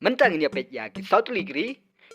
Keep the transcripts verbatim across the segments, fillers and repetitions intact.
Mynta ngin ïa peit ïa ki saw tylli ki ri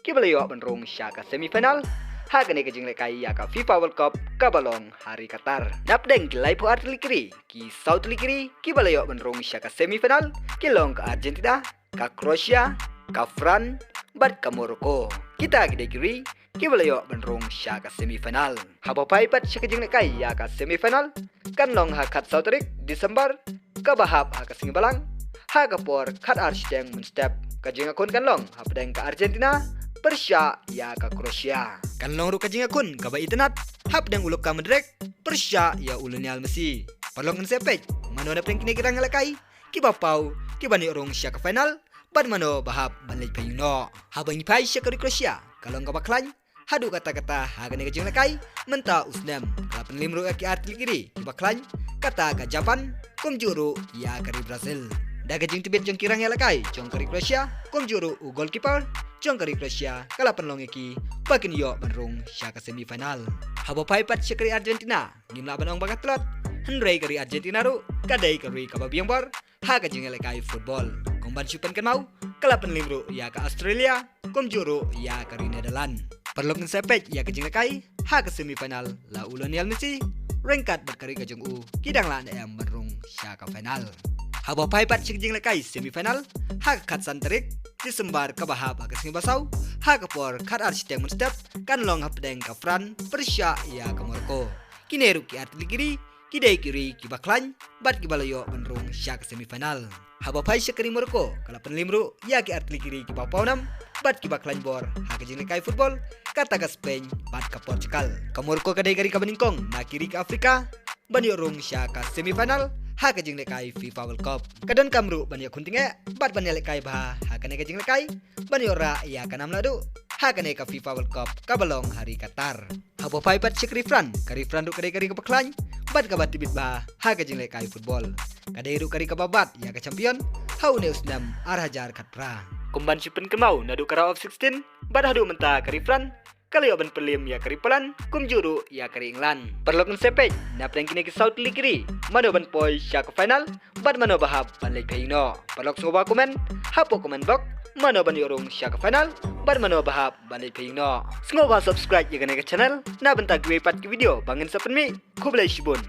kiba la ïoh ban rung sha ka semi final ha kane ka jinglehkai ïa ka FIFA World Cup kaba long ha ri Qatar. Napdeng ki laiphew ar tylli ki ri, ki saw tylli ki ri kiba la ïoh ban rung sha ka semi final ki long ka Argentina, ka Croatia, ka France bad ka Morocco. Kita ki dei ki ri kiba la ïoh ban rung sha ka semi final. Haba phai pat sha ka jinglehkai ïa ka semi final kan long ha khatsaw tarik December kaba hap ha ka sngi Balang ha ka por khatar shiteng mynstep. Ka jingïakhun kan long hapdeng ka Argentina pyrshah ïa ka Croatia. Kan long ruh ka jingïakhun kaba itynnad hapdeng u Luka Modric pyrshah ïa u Lionel Messi. Paralok, ngin sa peit mano napdeng kine ki rangïalehkai kiba paw kiban ïoh rung sha ka final bad mano ba hap ban leit phaïing noh. Haba ngi phai sha ka ri Croatia, ka long kaba khlaiñ haduh katta-katta ha kane ka jinglehkai mynta u snem. Ka la pynliem ruh ïa ki ar tylli ki ri kiba khlaiñ, kata ka Japan kumjuh ruh ïa ka ri Brazil. Da ka jingtbit jong ki rangïalehkai jong ka ri Croatia kumjuh ruh u goalkeeper jong ka ri Croatia ka la pynlong ïa ki ba kin ïoh ban rung sha ka semi final. Haba phai pat sha ka ri Argentina, ngim lah ban ong ba ka tlot, hynrei ka ri Argentina ruh ka dei ka ri kaba biang bor ha ka jinglehkai football. Kumban shu pynkynmaw, ka la pynliem ruh ïa ka Australia kumjuh ruh ïa ka ri Netherlands. Paralok, ngin sa peit ïa ka jinglehkai ha ka semi final, la u Lionel Messi ryngkat bad ka ri ka jong u ki dang lah ne em ban rung sha ka final. Haba phai pat sha ka jinglehkai semi final ha ka khatsan tarik December kaba hap ha ka sngi Basaw ha ka por khatar shiteng mynstep kan long hapdeng ka France pyrshah ïa ka Morocco. Kine ruh ki ar tylli ki ri ki dei ki ri kiba khlaiñ bad kiba la ïoh ban rung sha ka semi final. Haba phai sha ka ri Morocco, ka la pynliem ruh ïa ki ar tylli ki ri kiba pawnam bad kiba khlaiñ bor ha ka jinglehkai football, kata ka Spain bad ka Portugal. Ka Morocco ka dei ka ri kaba nyngkong na ki ri ka Afrika ban ïoh rung sha ka semi final ha ka jinglehkai FIFA World Cup. Ka donkam ruh ban ïakhun tyngeh bad ban ïalehkai bha ha kane ka jinglehkai ban ïoh rah ïa ka nam lahduh ha kane ka FIFA World Cup kaba long ha ri Qatar. Haba phai pat sha ka ri France, ka ri France ruh ka dei ka ri kaba khlaiñ bad kaba tbit bha ha ka jinglehkai football. Ka dei ruh ka ri kaba bat ïa ka champion ha une u snem ar hajar khatphra. Kumban shu pynkynmaw, naduh ka round of sixteen bad haduh mynta ka ri France ka la ïoh ban pynliem ïa ka ri Poland kumjuh ruh ïa ka ri England. Paralok, ngin sa peit napdeng kine ki saw tylli ki ri, mano ban poi sha ka final bad mano ba hap ban leit phaïing noh. Paralok, sngewbha comment hapoh comment box mano ban ïoh rung sha ka final bad mano ba hap ban leit phaïing noh. Sngewbha subscribe ïa kane ka channel na bynta kiwei pat ki video ba ngin sa pynmih. Khublei shibun.